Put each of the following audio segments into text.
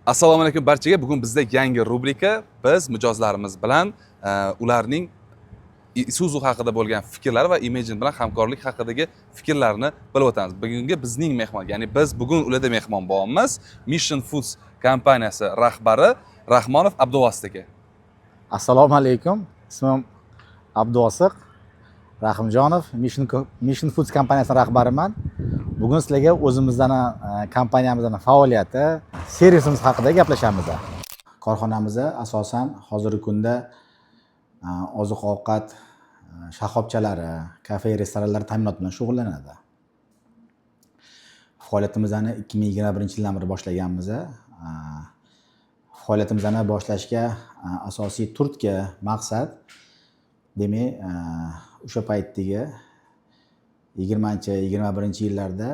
Assalomu alaykum barchaga. Bugun bizda yangi rubrika. Biz mijozlarimiz bilan ularning Isuzu haqida bo'lgan fikrlari va Imagine bilan hamkorlik haqidagi fikrlarini bilib o'tamiz. Bugungi bizning mehmon, ya'ni biz bugun ularda mehmon bo'lyapmiz. Mission Foods kompaniyasi rahbari Rahmonov Abduvosit aka. Assalomu alaykum. Ismim Abduvosiq Rahimjonov, Mission Foods kompaniyasining rahbariman. Bugun sizlarga o'zimizdan kompaniyamizning faoliyati, servisimiz haqida gaplashamiz. Korxonamiz asosan hozirgi kunda oziq ovqat shoxobchalari, kafe, restoranlar ta'minoti bilan shug'ullanadi. Faoliyatimizni 2021 yildan beri boshlaganmiz. Faoliyatimizni boshlashga asosiy turtki, maqsad, demak, o'sha paytdagi 20-21-yillarda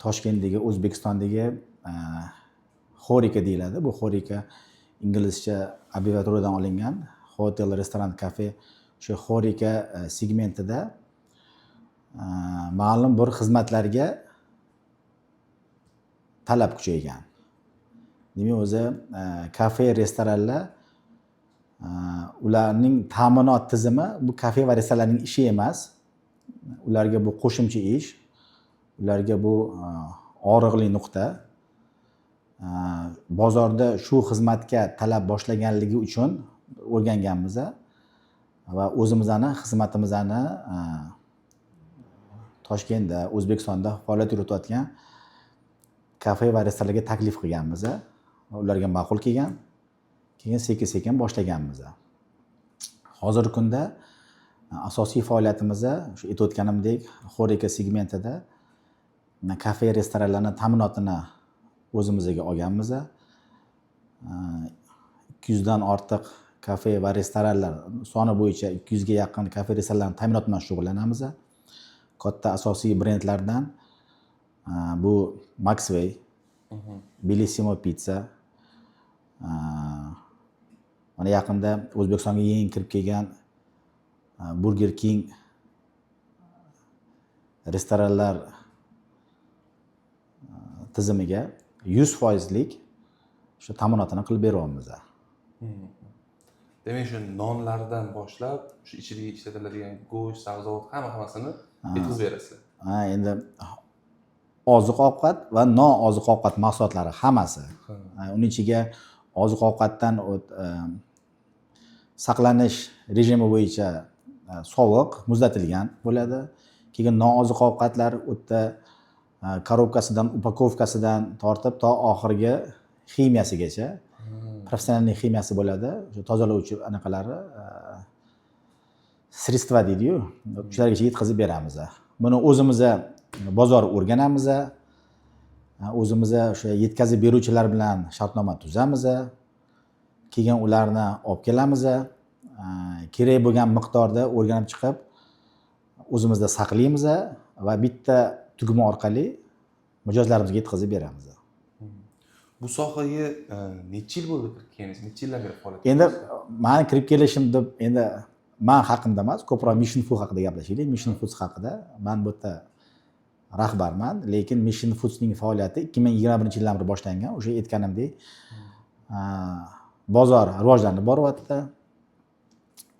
Toshkentdagi, O'zbekistondagi HoReCa deyiladi. Bu HoReCa inglizcha abbreviaturadan olingan, hotel, restoran, kafe. O'sha HoReCa segmentida ma'lum bir xizmatlarga talab kuchaygan. Demak, o'zi kafe, restoranlar, ularning ta'minot tizimi bu kafe va restoranlarning ishi emas. Ularga bu qo'shimcha ish, ularga bu og'riqli nuqta. Bozorda shu xizmatga talab boshlaganligi uchun o'rganganmiz va o'zimizni xizmatimizni Toshkentda, O'zbekistonda faoliyat yuritayotgan kafe va restoranlarga taklif qilganmiz va ularga ma'qul kelgan. Keyin sekin sekin boshlaganmiz. Hozirgi kunda asosiy faoliyatimiz shu aytib o'tganimdek, HoReCa segmentida kafe, restoranlarni ta'minotini o'zimizga olganmiz. 200dan ortiq kafe va restoranlar soni bo'yicha 200ga yaqin kafe, restoranlarni ta'minot bilan shug'ullanamiz. Katta asosiy brendlardan bu Maxway, Bellissimo Pizza, mana yaqinda O'zbekistonga yangi kirib kelgan Burger King restoranlar tizimiga 100 foizlik shu ta'minotini qilib beryapmiz. Demak, shu nonlardan boshlab, shu ichiga ishlatiladigan go'sht, sabzavot, hamma hammasini yetkazib berasizlar. Ha, endi oziq ovqat va nooziq ovqat mahsulotlari hammasi. Ha, uni ichiga oziq ovqatdan saqlanish rejimi bo'yicha sovuq, muzlatilgan bo'ladi. Keyin nooziq ovqatlar u yerda коробка sidan, упаковка sidan tortib to oxirgi ximiyasigacha, профессиональный ximiyasi bo'ladi. O'sha tozalovchi anaqalari, средства deydiyu, shulargacha yetkazib beramiz. Buni o'zimiz bozor o'rganamiz, o'zimiz o'sha yetkazib beruvchilar bilan shartnoma tuzamiz, keyin ularni olib kelamiz, kerak bo'lgan miqdorda o'rganib chiqib, o'zimizda saqlaymiz va bitta tugma orqali mijozlarimizga yetkazib beramiz. Bu sohaga necha yil bo'ldi kirib kelganingiz? Necha yildan beri faoliyat Endi yuritisyapsiz? Mani kirib kelishim deb, endi man haqimda emas, ko'proq Mission Food haqida gaplashaylik. Mission Foods haqida. Man bu yerda rahbarman, lekin Mission Foodsning faoliyati 2021-yildan beri boshlangan. O'sha aytganimdek, bozor rivojlanib boryapti,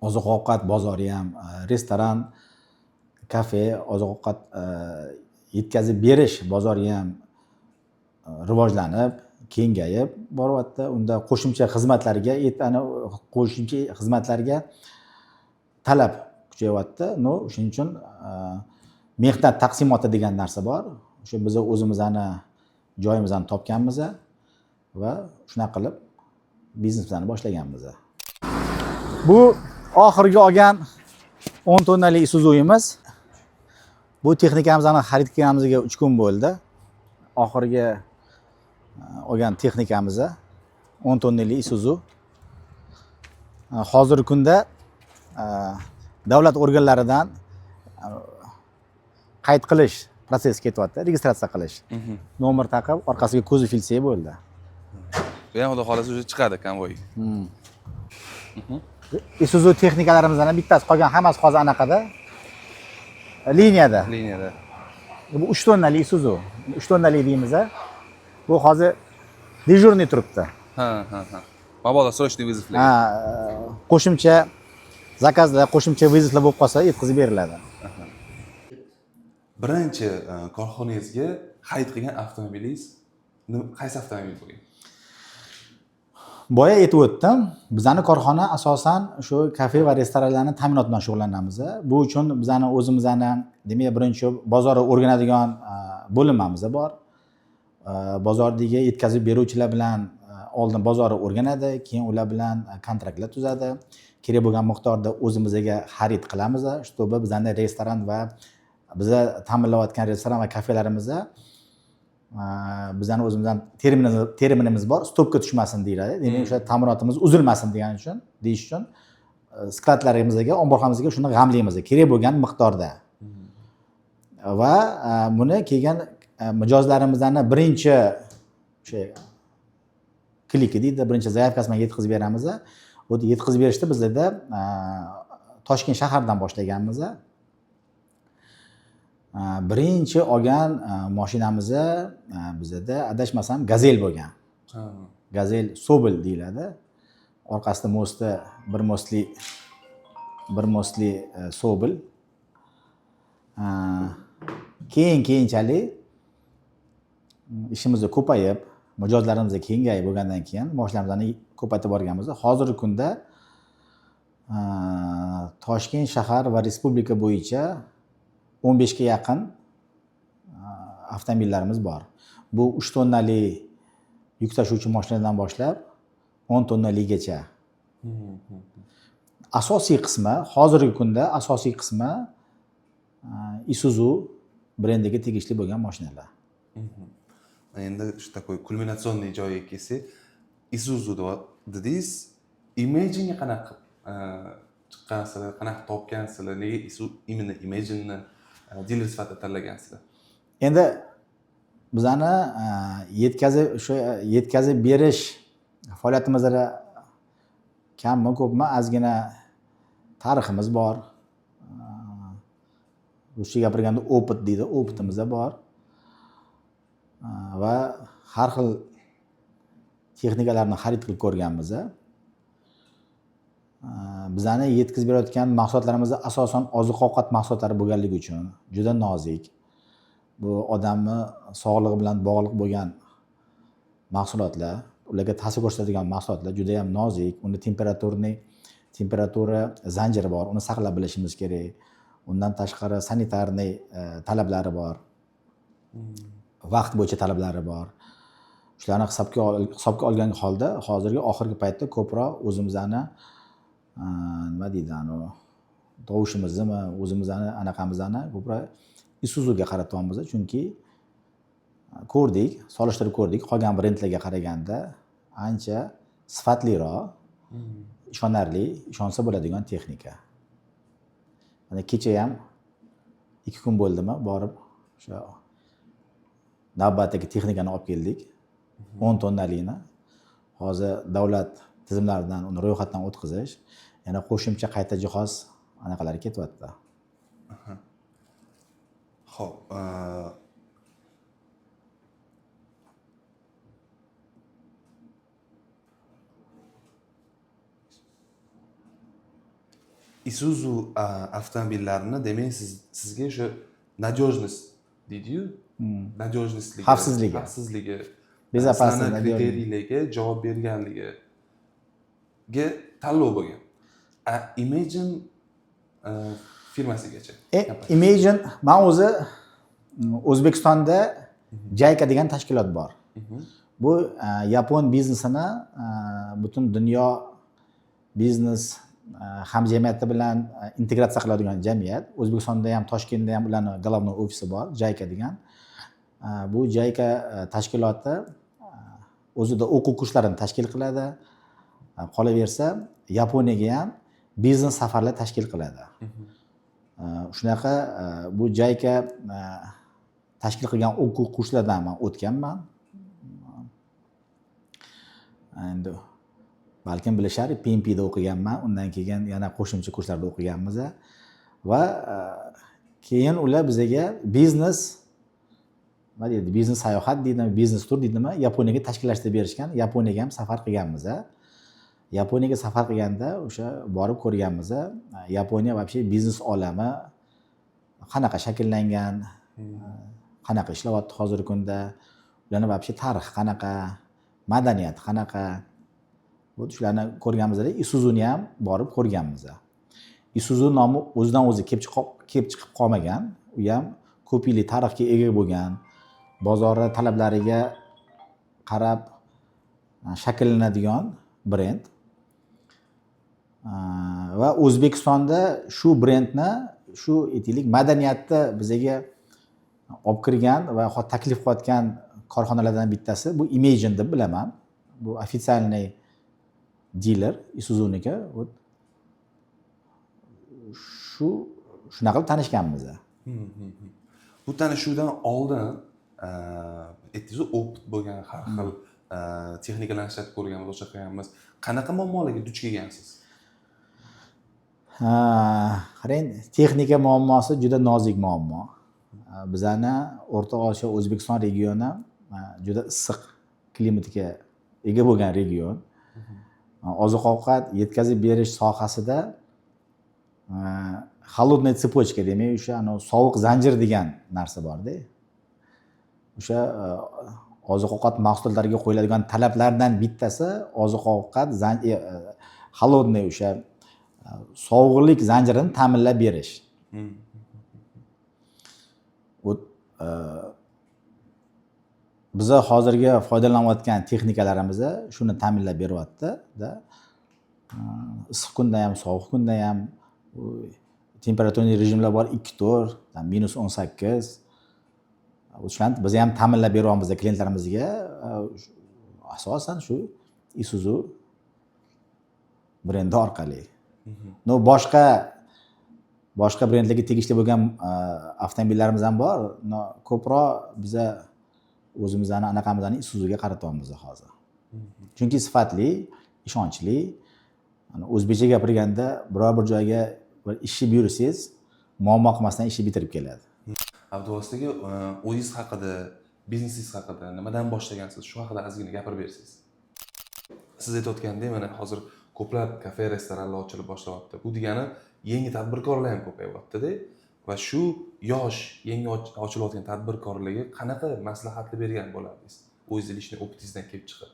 oziq ovqat bozori ham, restoran, kafe, oziq ovqat yetkazib berish bozori ham rivojlanib, kengayib boryapti. Unda qo'shimcha xizmatlarga qo'shimcha xizmatlarga talab kuchayyapti. Но shuning uchun mehnat taqsimoti degan narsa bor. O'sha biz o'zimizni joyimizni topganmiz va shunaqa qilib biznesimizni boshlaganmiz. Bu oxirgi olgan 10 tonnali Isuzu'miz. Bu texnikamizni xarid qilganimizga 3 kun bo'ldi. Oxirgi olgan texnikamiz 10 tonnali Isuzu. Hozirgi kunda davlat organlaridan qayd qilish protsessi ketyapti, registratsiya qilish, nomer taqib, orqasiga kuzov ilsak bo'ldi. Bu ham, xudo xohlasa, уже chiqadi konvoy. Isuzu texnikalarimizdan bittasi, qolgan hammasi hozir anaqada, liniyada. Liniyada. Bu 3 tonnali Isuzu, 3 tonnali deymiz a. Bu hozir дежурный turibdi. Ha, ha, ha. Mabodo срочный вызов lar. Ha, qo'shimcha заказ lar, qo'shimcha вызов lar bo'lib qolsa, yetkazib beriladi. Birinchi korxonangizga xarid qilgan avtomobilingiz qaysi avtomobil bo'lgan? Boya aytib o'tdim, bizani korxona asosan shu kafe va restoranlarni ta'minot bilan shug'ullanamiz. Bu uchun bizani o'zimizni, demak, birinchi bozorni o'rganadigan bo'linmamiz bor. Bozordagi yetkazib beruvchilar bilan oldin bozorni o'rganadi, keyin ular bilan kontraktlar tuzadi. Kerak bo'lgan miqdorda o'zimizga xarid qilamiz, чтобы bizani restoran va biza ta'minlayotgan restoran va kafelarimizda bizani o'zimizdan terminimiz bor, stopga tushmasin deyiladi. Demak, o'sha ta'minotimiz uzilmasin degani uchun, deyish uchun skladlarimizga, omborxonamizga shuni g'amlaymiz kerak bo'lgan miqdorda. Va buni kelgan mijozlarimizni birinchi o'sha клики deydi, birinchi заявка si bilan yetkazib beramiz. Bu yetkazib berishda bizlarda Toshkent shaharidan boshlaganmiz. Birinchi olgan mashinamiz bizada, adashmasam, Gazel bo'lgan. Gazel Sobel deyiladi. Orqasida мост i, bir мост li, bir мост li Sobel. Keyin keyinchalik ishimiz ko'payib, mijozlarimiz kengayib bo'lgandan keyin mashinalarimizni ko'paytirib borganmiz. Hozirgi kunda Toshkent shahar va respublika bo'yicha 15 ga yaqin avtomobillarimiz bor. Bu 3 tonnali yuk tashuvchi mashinadan boshlab 10 tonnaligacha. Asosiy qismi, hozirgi kunda asosiy qismi Isuzu brendiga tegishli bo'lgan mashinalar. Endi shu такой кульминационный joyiga kelsak, Isuzu dedingiz, Imagine'ga qanaqa qilib chiqqansizlar, qanaqa topgansizlar, nega именно Imagine'ni diler sifatida tanlagansizlar? Endi bizani yetkazib, o'sha yetkazib berish faoliyatimizda kammi, ko'pmi, ozgina tariximiz bor. Ruscha gapirganda опыт deydi, опыт imiz bor. Va har xil texnikalarni xarid qilib ko'rganmiz. Bizani yetkazib berayotgan mahsulotlarimiz asosan oziq ovqat mahsulotlari bo'lganligi uchun juda nozik. Bu odamni sog'lig'i bilan bog'liq bo'lgan mahsulotlar, ularga ta'sir ko'rsatadigan mahsulotlar juda ham nozik. Uni temperatura zanjiri bor, uni saqlab bilishimiz kerak. Undan tashqari санитарный talablari bor. Vaqt bo'yicha talablari bor. Shularni hisobga olgan holda hozirgi oxirgi paytda ko'proq o'zimizni nima deydi, anavi tovushimizni, o'zimizni anaqamizni ko'proq Isuzuga qaratyapmiz, chunki ko'rdik, solishtirib ko'rdik, qolgan brendlarga qaraganda ancha sifatliroq, ishonarli, ishonsa bo'ladigan texnika. Mana kecha ham 2 kun bo'ldimi, borib o'sha navbatdagi texnikani olib keldik, 10 tonnalikni. Hozir davlat tizimlaridan uni ro'yxatdan o'tkazish, yana qo'shimcha qayta jihoz anaqalari ketyapti. Xo'p, Isuzu avtomobillarini, demak, sizga o'sha надежность deydiyu, надежность ligi, Xavfsizligi. Xavfsizligi, Безопасность, sizlarni надежность. критерий larga javob berganligiga tanlov bo'lgan. A Imagine firmasigacha? Imagine, man o'zi O'zbekistonda JICA degan tashkilot bor. Bu yapon biznesini butun dunyo biznes hamjamiyati bilan integratsiya qiladigan jamiyat. O'zbekistonda ham, Toshkentda ham ularni главной ofisi bor, JICA degan. Bu JICA tashkiloti o'zida o'quv kurslarini tashkil qiladi. Qolaversa, Yaponiyaga ham biznes safarlar tashkil qiladi. Shunaqa bu JICA tashkil qilgan o'quv kurslaridan man o'tganman. Endi balkim bilishar, PMPda o'qiganman, undan keyin yana qo'shimcha kurslarda o'qiganmiz va keyin ular bizaga biznes Nima deydi, biznes sayohat deydimi, biznes tur deydimi, Yaponiyaga tashkillashtirib berishgan. Yaponiyaga ham safar qilganmiz. Yaponiyaga safar qilganda o'sha borib ko'rganmiz, Yaponiya вообще biznes olami qanaqa shakllangan, qanaqa ishlayapti hozirgi kunda, ularni вообще tarixi qanaqa, madaniyati qanaqa. Вот shularni ko'rganmizda, Isuzuni ham borib ko'rganmiz. Isuzu nomi o'zidan o'zi kelib chiqib qolmagan, u ham ko'p yillik tarixga ega bo'lgan, bozor talablariga qarab shakllanadigan brend. Va O'zbekistonda shu brendni, shu, aytaylik, madaniyatni bizaga olib kirgan va taklif qilayotgan korxonalardan bittasi bu Imagine deb bilaman. Bu официальный diler Isuzuniki. Вот shu shunaqa qilib tanishganmiz. Bu tanishuvdan oldin aytdingizu, опыт bo'lgan, har xil texnikalarni ishlatib ko'rganmiz, o'sha qilganmiz. Qanaqa muammolarga duch kelgansiz? Ha, qarang, texnika muammosi juda nozik muammo. Bizani O'rta Osiyo, O'zbekiston regioni juda issiq klimatga ega bo'lgan region. Oziq ovqat yetkazib berish sohasida холодная цепочка, demak, o'sha anavi sovuq zanjir degan narsa borda. O'sha oziq ovqat mahsulotlariga qo'yiladigan talablardan bittasi oziq ovqat холодный, o'sha sovuqlik zanjirini ta'minlab berish. Вот biza hozirgi foydalanayotgan texnikalarimiz shuni ta'minlab beryapti da. Issiq kunda ham, sovuq kunda ham температурный rejimlar bor, 2, 4, там, -18. O'shalarni biz ham ta'minlab beryapmiz klientlarimizga, asosan shu Isuzu brendi orqali. Но boshqa brendlarga tegishli bo'lgan avtomobillarimiz ham bor, но ko'proq biza o'zimizni anaqamizni Isuzuga qaratyapmiz hozir, chunki sifatli, ishonchli. Ani o'zbekcha gapirganda, biror bir joyga bir ishni buyursangiz, muammo qilmasdan ishni bitirib keladi. Abduvosit aka, o'zingiz haqida, biznesingiz haqida, nimadan boshlagansiz, shu haqida ozgina gapirib bersangiz. Siz aytayotgandek, mana hozir ko'plab kafe, restoranlar ochilib boshlayapti. Bu degani yangi tadbirkorlar ham ko'payyaptida va shu yosh, yangi ochilayotgan tadbirkorlarga qanaqa maslahatlar bergan bo'lardingiz, o'zingizni личный опыт ingizdan kelib chiqib?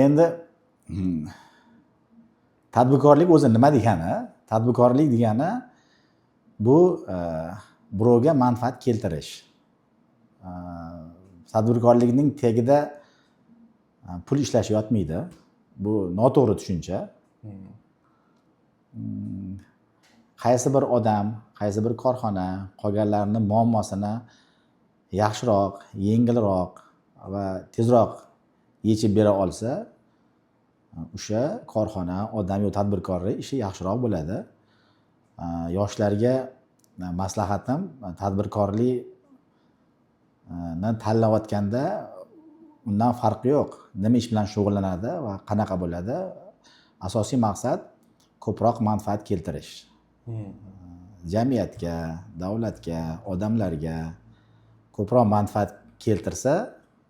Endi tadbirkorlik o'zi nima degani? Tadbirkorlik degani bu birovga manfaat keltirish. Tadbirkorlikning tagida pul ishlash yotmaydi, bu noto'g'ri tushuncha. Qaysi bir odam, qaysi bir korxona qolganlarni muammosini yaxshiroq, yengilroq va tezroq yechib bera olsa, o'sha korxona, odam yo tadbirkorning ishi yaxshiroq bo'ladi. Yoshlarga maslahatim, tadbirkorlikni tanlayotganda undan farqi yo'q, nima ish bilan shug'ullanadi va qanaqa bo'ladi, asosiy maqsad ko'proq manfaat keltirish jamiyatga, davlatga, odamlarga ko'proq manfaat keltirsa,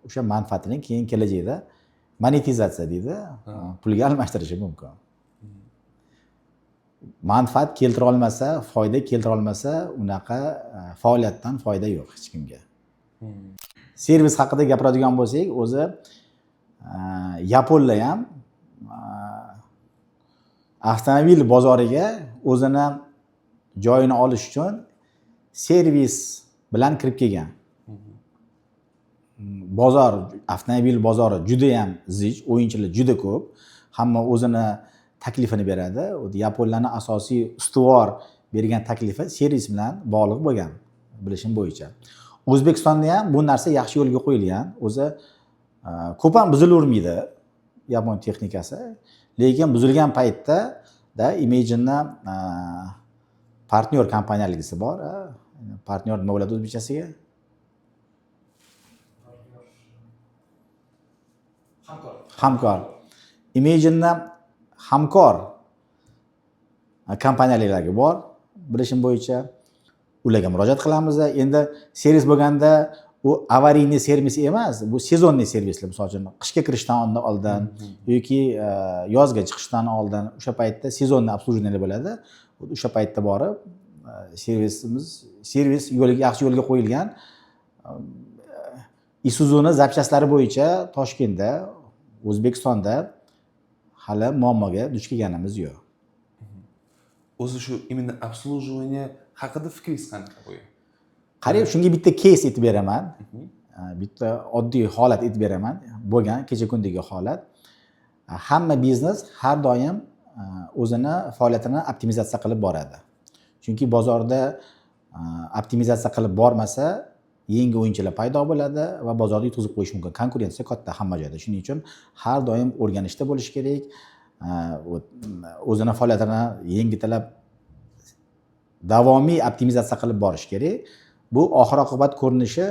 o'sha manfaatini keyin kelajakda monetizatsiya deydi, pulga almashtirishi mumkin. Manfaat keltira olmasa, foyda keltira olmasa, unaqa faoliyatdan foyda yo'q hech kimga. Servis haqida gapiradigan bo'lsak, o'zi yaponlar ham avtomobil bozoriga o'zini joyini olish uchun servis bilan kirib kelgan. Bozor, avtomobil bozori judayam zich, o'yinchilar juda ko'p, hamma o'zini taklifini beradi. Yaponlarni asosiy ustuvor bergan taklifi servis bilan bog'liq bo'lgan, bilishim bo'yicha. O'zbekistonda ham bu narsa yaxshi yo'lga qo'yilgan. O'zi ko'p ham buzilavermaydi yapon texnikasi, lekin buzilgan paytda da Imagine'ni partnyor kompaniyaligisi bor. Partnyor nima bo'ladi o'zbekchasiga? Hamkor. Hamkor. Imagine'ni hamkor kompaniyaligi bor, bilishim bo'yicha. Ularga murojaat qilamiz. Endi servis bo'lganda U аварийный servis emas, bu сезонный servislar. Misol uchun, qishga kirishdan oldin yoki yozga chiqishdan oldin, o'sha paytda сезонный обслуживание bo'ladi. O'sha paytda borib servisimiz, servis yo'lga, yaxshi yo'lga qo'yilgan. Isuzuni запчасть lari bo'yicha Toshkentda, O'zbekistonda hali muammoga duch kelganimiz yo'q. O'zi shu именно обслуживание haqida fikringiz qanaqa bu? Qarang, shunga bitta кейс aytib beraman. Bitta oddiy holat aytib beraman, bo'lgan kecha kundagi holat. Hamma biznes har doim o'zini faoliyatini optimizatsiya qilib boradi, chunki bozorda optimizatsiya qilib bormasa, yangi o'yinchilar paydo bo'ladi va bozorda yutqizib qo'yish mumkin. Konkurensiya katta hamma joyda, shuning uchun har doim o'rganishda bo'lish kerak. Вот, o'zini faoliyatini yangitalab, davomiy optimizatsiya qilib borish kerak. Bu oxir oqibat ko'rinishi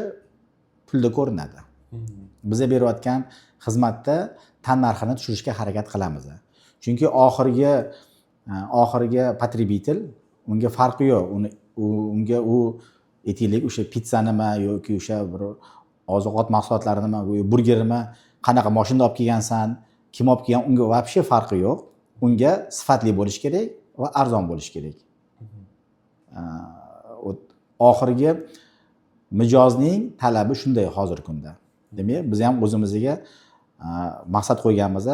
pulda ko'rinadi. Biza berayotgan xizmatda tan narxini tushirishga harakat qilamiz, chunki oxirgi потребитель, unga farqi yo'q. Uni unga u, aytaylik, o'sha pitsanimi yoki o'sha bir oziq ovqat mahsulotlarinimi, burgernimi, qanaqa mashinada olib kelgansan, kim olib kelgan, unga вообще farqi yo'q. Unga sifatli bo'lishi kerak va arzon bo'lishi kerak. Вот, oxirgi mijozning talabi shunday hozirgi kunda. Demak, biz ham o'zimizga maqsad qo'yganmiz,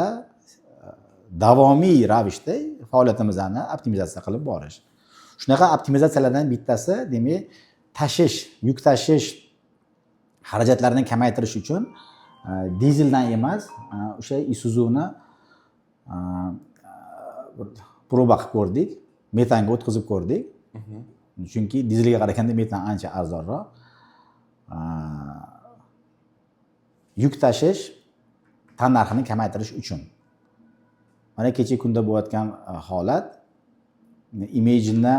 davomiy ravishda faoliyatimizni optimizatsiya qilib borish. Shunaqa optimizatsiyalardan bittasi, demak, tashish, yuk tashish xarajatlarini kamaytirish uchun dizeldan emas, o'sha Isuzuni bir proba qilib ko'rdik, metanga o'tkazib ko'rdik, chunki dizelga qaraganda metan ancha arzonroq. Yuk tashish tan narxini kamaytirish uchun. Mana kecha kunda bo'layotgan holat, Imagine'da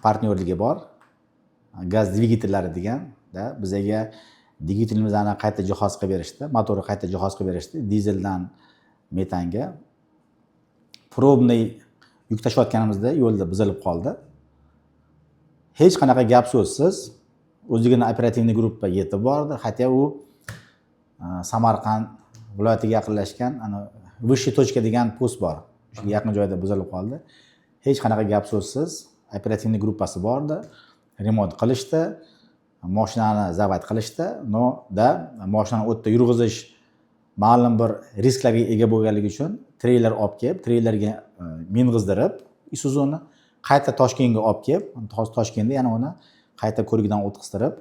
partnyorligi bor, gaz dvigatellari degan da bizaga dvigatelimizni qayta jihoz qilib berishdi, motorni qayta jihoz qilib berishdi dizeldan metanga. Пробный yuk tashiyotganimizda yo'lda buzilib qoldi. Hech qanaqa gap so'zsiz o'zigina оперативный группа yetib bordi, хотя u Samarqand viloyatiga yaqinlashgan, ana высшая точка degan post bor, o'sha yaqin joyda buzilib qoldi. Hech qanaqa gap so'zsiz оперативный gruppasi bordi, remont qilishdi, moshinani завод qilishdi. Но да, moshinani u yerda yurg'izish ma'lum bir risklarga ega bo'lganligi uchun treyler olib kelib, treylerga ming'izdirib Isuzuni qayta Toshkentga olib kelib, hozir Toshkentda yana uni qayta ko'rikdan o'tkaztirib,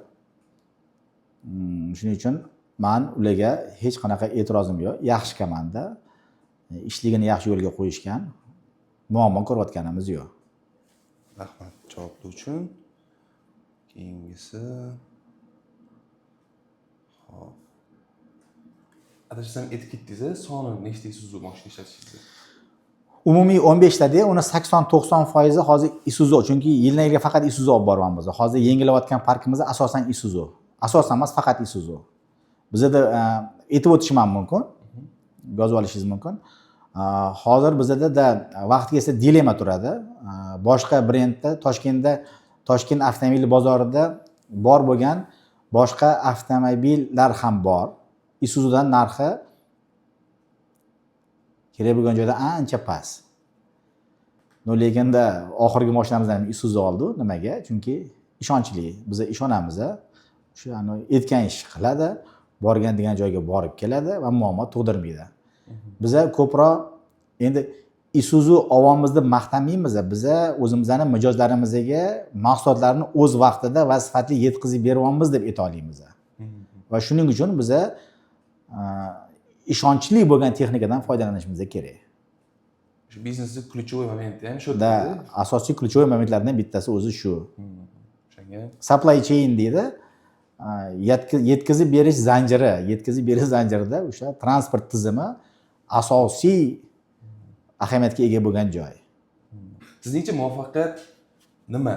shuning uchun man ularga hech qanaqa e'tirozim yo'q. Yaxshi komanda, ishligini yaxshi yo'lga qo'yishgan, muammo ko'rayotganimiz yo'q. Rahmat javoblar uchun. Keyingisi, hop, adashmasam, aytib ketdingiz, soni nechta Isuzu moshina ishlatishingizni? Umumiy 15tada, uni 80-90% hozir Isuzu, chunki yildan yilga faqat Isuzu olib boryapmiz. Hozir yangilayotgan parkimizda asosan Isuzu, asosan emas, faqat Isuzu. Bizada aytib o'tishim ham mumkin, yozib olishingiz mumkin. Hozir bizada da vaqti kelsa dilemma turadi. Boshqa brendda, Toshkentda, Toshkent avtomobil bozorida bor bo'lgan boshqa avtomobillar ham bor, Isuzudan narxi kerak bo'lgan joyda ancha past. Но lekinda oxirgi mashinamizni ham Isuzu oldi. Nimaga? Chunki ishonchli, biza ishonamiz, o'sha anavi aytgan ish qiladi, borgan degan joyga borib keladi va muammo tug'dirmaydi. Biza ko'proq endi Isuzu olyapmiz deb maqtanmaymiz, biza o'zimizni mijozlarimizga mahsulotlarni o'z vaqtida va sifatli yetkazib beryapmiz deb ayta olamiz va shuning uchun biza ishonchli bo'lgan texnikadan foydalanishimiz kerak. Shu biznesni ключевой momenti ham shu. Да, asosiy ключевой momentlardan bittasi o'zi shu. O'shanga Supply chain deydi, yetkazib berish zanjiri. Yetkazib berish zanjirida o'sha transport tizimi asosiy ahamiyatga ega bo'lgan joy. Sizningcha, muvaffaqiyat nima?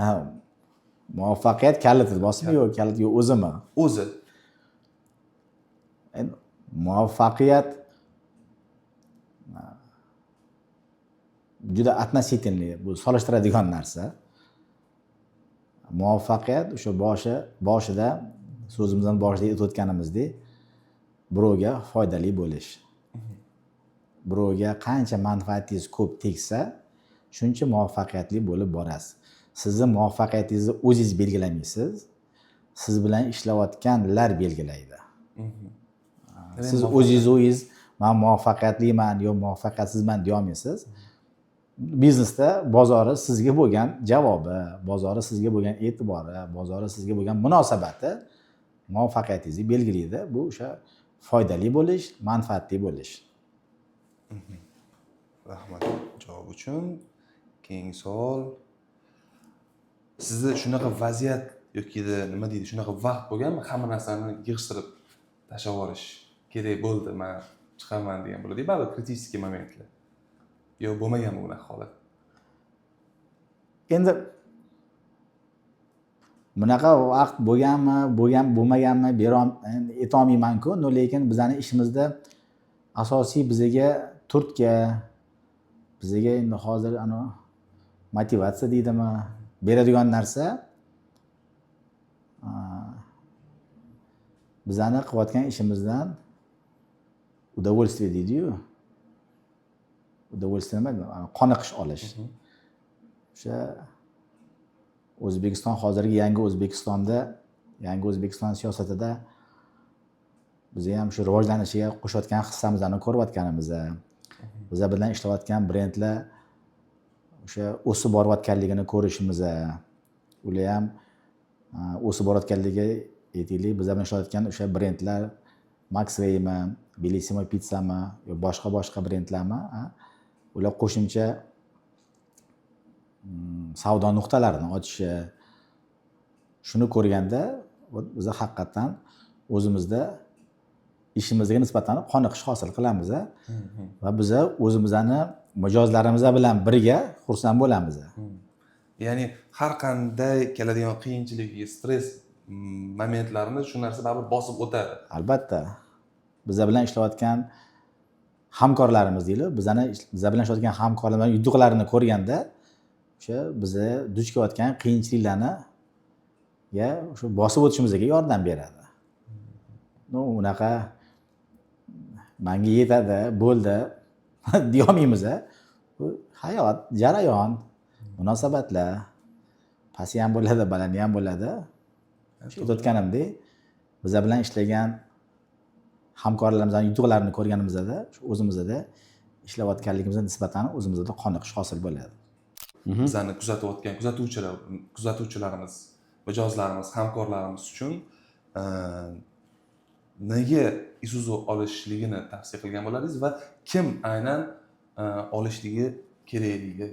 Ha, muvaffaqiyat kaliti bosimi yo'q, kalit yo'q, o'zimi? O'zi. Endi muvaffaqiyat juda относительный, bu solishtiradigan narsa. Muvaffaqiyat o'sha boshida so'zimizdan boshida aytib o'tganimizdek, birovga foydali bo'lish. Birovga qancha manfaatingiz ko'p tegsa, shuncha muvaffaqiyatli bo'lib borasiz. Sizni muvaffaqiyatingizni o'zingiz belgilamaysiz, siz bilan ishlayotganlar belgilaydi. Siz o'zingiz man muvaffaqiyatliman yo muvaffaqiyatsizman deyolmaysiz. Biznesda bozori sizga bo'lgan javobi, bozori sizga bo'lgan e'tibori, bozori sizga bo'lgan munosabati muvaffaqiyatingizni belgilaydi. Bu o'sha foydali bo'lish, manfaatli bo'lish. Rahmat javob uchun. Keyingi savol. Sizda shunaqa vaziyat yoki nima deydi, shunaqa vaqt bo'lganmi, hamma narsani yig'ishtirib tashlab yuborish kerak bo'ldi, man chiqaman degan bo'ladi baribir критический момент lar, yo bo'lmaganmi bunaqa holat? Endi bunaqa vaqt bo'lganmi, bo'lgan bo'lmaganmi, endi aytolmaymanku, но lekin bizani ishimizda asosiy bizaga turtki, bizaga endi hozir anavi motivatsiya deydimi, beradigan narsa bizani qilayotgan ishimizdan удовольствие deydiyu, удовольствие nima, qoniqish olish. O'sha O'zbekiston, hozirgi yangi O'zbekistonda, yangi O'zbekiston siyosatida biza ham shu rivojlanishiga qo'shayotgan hissamizni ko'rayotganimiz, biza bilan ishlayotgan brendlar o'sha o'sib borayotganligini ko'rishimiz, ular ham o'sib borayotganligi, aytaylik, biza bilan ishlayotgan o'sha brendlar Maxwaymi, Bellissimo Pizzami yo boshqa boshqa brendlarmi, ular qo'shimcha savdo nuqtalarini ochishi, shuni ko'rganda biza haqiqatdan o'zimizda ishimizga nisbatan qoniqish hosil qilamiz va biza o'zimizni mijozlarimiz bilan birga xursand bo'lamiz. Ya'ni har qanday keladigan qiyinchilik, stress momentlarini shu narsa baribir bosib o'tadi. Albatta, biza bilan ishlayotgan hamkorlarimiz deylik, biza bilan ishlayotgan hamkorlarimiz yutuqlarini ko'rganda o'sha biza duch kelayotgan qiyinchiliklarni ya o'sha bosib o'tishimizga yordam beradi. Ну, unaqa manga yetadi, bo'ldi deyolmaymiz. Bu hayot, jarayon, munosabatlar pasti ham bo'ladi, balandi ham bo'ladi. Shu aytayotganimdek, biza bilan ishlagan hamkorlarimizni yutuqlarini ko'rganimizda shu o'zimizda ishlayotganligimizga nisbatan o'zimizda qoniqish hosil bo'ladi. Bizani kuzatayotgan kuzatuvchilarimiz, mijozlarimiz, hamkorlarimiz uchun nega Isuzu olishligini tavsiya qilgan bo'lardingiz va kim aynan olishligi kerakligi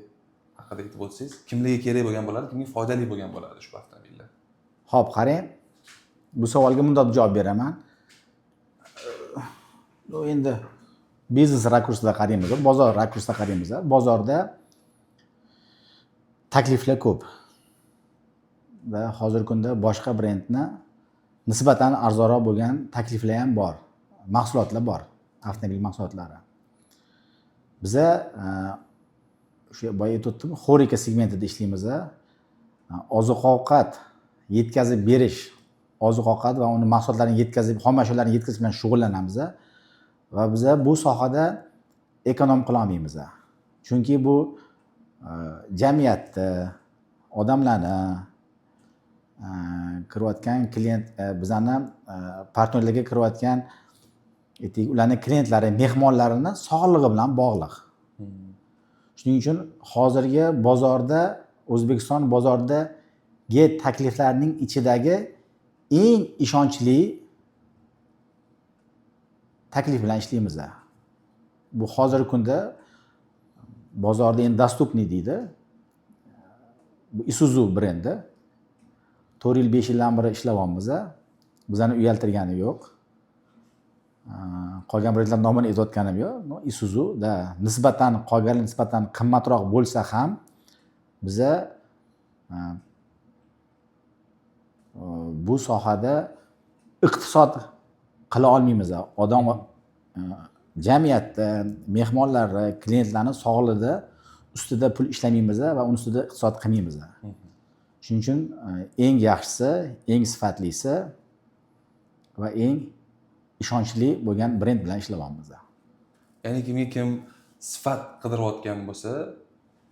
haqida aytib o'tsangiz, kimlarga kerak bo'lgan bo'ladi, kimga foydali bo'lgan bo'ladi ushbu avtomobillar? Ho'p, qarang, bu savolga bundoq javob beraman. Bu endi biznes rakursida qaraymiz, bozor rakursida qaraymiz. Bozorda takliflar ko'p va hozirgi kunda boshqa brendni nisbatan arzonroq bo'lgan takliflar ham bor, mahsulotlar bor, avtomobil mahsulotlari. Biza o'sha boya aytib o'tdim, HoReCa segmentida ishlaymiz. Oziq ovqat yetkazib berish, oziq ovqat va uni mahsulotlarini yetkazib, xom ashyolarni yetkazish bilan shug'ullanamiz va biza bu sohada эконом qila olmaymiz, chunki bu jamiyatni, odamlarni kirayotgan klient, bizani partnyorlarga kirayotgan, aytaylik, ularni klientlari, mehmonlarini sog'lig'i bilan bog'liq. Shuning uchun hozirgi bozorda, O'zbekiston bozoridagi takliflarning ichidagi eng ishonchli taklif bilan ishlaymiz. Bu hozirgi kunda bozorda endi доступный deydi, bu Isuzu brendi. 4 yil, 5 yildan beri ishlayapmiz, bizani uyaltirgani yo'q. Qolgan brendlar nomini aytayotganim yo'q. Но, Isuzu да nisbatan qolganlar nisbatan qimmatroq bo'lsa ham, biza bu sohada iqtisod qila olmaymiz. Odam, jamiyatda mehmonlarni, klientlarni sog'lig'ida ustida pul ishlamaymiz va uni ustida iqtisod qilmaymiz. Shuning uchun eng yaxshisi, eng sifatlisi va eng ishonchli bo'lgan brend bilan ishlayapmiz. Ya'ni kimga kim sifat qidirayotgan bo'lsa,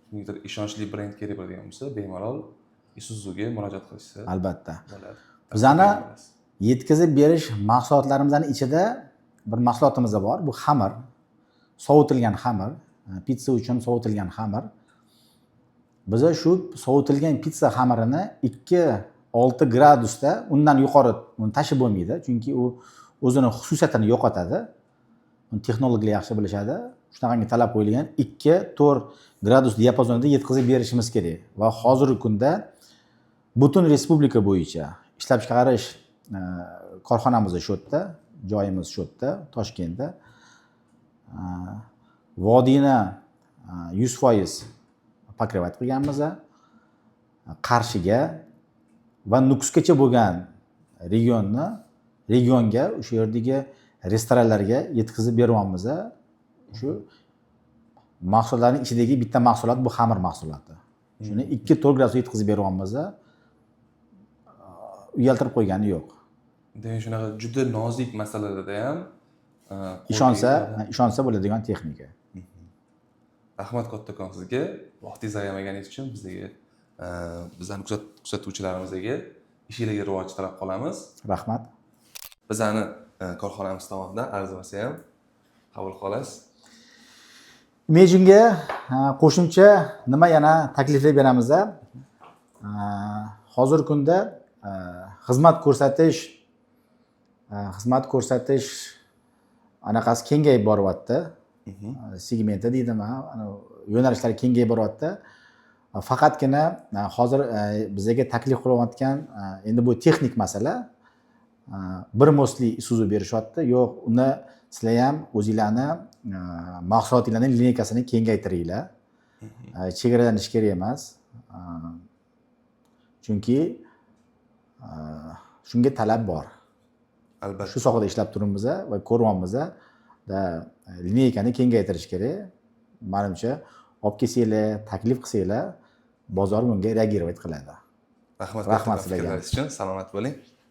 kimgadir ishonchli brend kerak bo'ladigan bo'lsa, bemalol Isuzuga murojaat qilishsa Albatta. bo'ladi. Bizani yetkazib berish mahsulotlarimizni ichida bir mahsulotimiz bor. Bu xamir, sovitilgan xamir, pitsa uchun sovitilgan xamir. Biza shu sovitilgan pitsa xamirini 2-6 gradusda, undan yuqori uni tashib bo'lmaydi, chunki u o'zini xususiyatini yo'qotadi. Uni texnologlar yaxshi bilishadi. Shunaqangi talab qo'yilgan, 2-4 gradus diapazonida yetkazib berishimiz kerak va hozirgi kunda butun respublika bo'yicha ishlab chiqarish korxonamiz shu yerda, joyimiz shu yerda, Toshkentda. Vodiyni 100% покрывать qilganmiz. Qarshiga va Nukusgacha bo'lgan regionga, o'sha yerdagi restoranlarga yetkazib beryapmiz. Shu mahsulotlarning ichidagi bitta mahsulot bu xamir mahsuloti. Shuni 2-4 gradusga yetkazib beryapmiz. Uyaltirib qo'ygani yo'q. Demak, shunaqa juda nozik masalalarda ham qo'l Ishonsa, tegadi. ishonsa bo'ladigan texnika. Rahmat kattakon sizga, vaqtingizni ayamaganingiz uchun. Bizga, bizlarni kuzatuvchilarimizga ishinglarga rivoj tilab qolamiz. Rahmat. Bizani korxonamiz tomonidan arzimasa ham qabul qilasiz. Imagine'ga qo'shimcha nima yana takliflar beramiz? Hozirgi kunda xizmat ko'rsatish anaqasi kengayib boryapti. Segmenti deydimi, ana yo'nalishlari kengayib boryapti. Faqatgina hozir bizga taklif qilayotgan, endi bu texnik masala, bir мост li Isuzu berishyapti. Yo'q, uni sizlar ham o'zinglarni mahsulotinglarni lineykasini kengaytiringlar. Chegaralanish kerak emas, chunki shunga talab bor. Albatta. Shu sohada ishlab turibmiz va ko'ryapmiz da, lineykani kengaytirish kerak. Manimcha, olib kelsanglar, taklif qilsanglar, bozor bunga реагировать qiladi. Rahmat Rahmat kattakon sizlarga. fikrlaringiz uchun. Salomat bo'ling.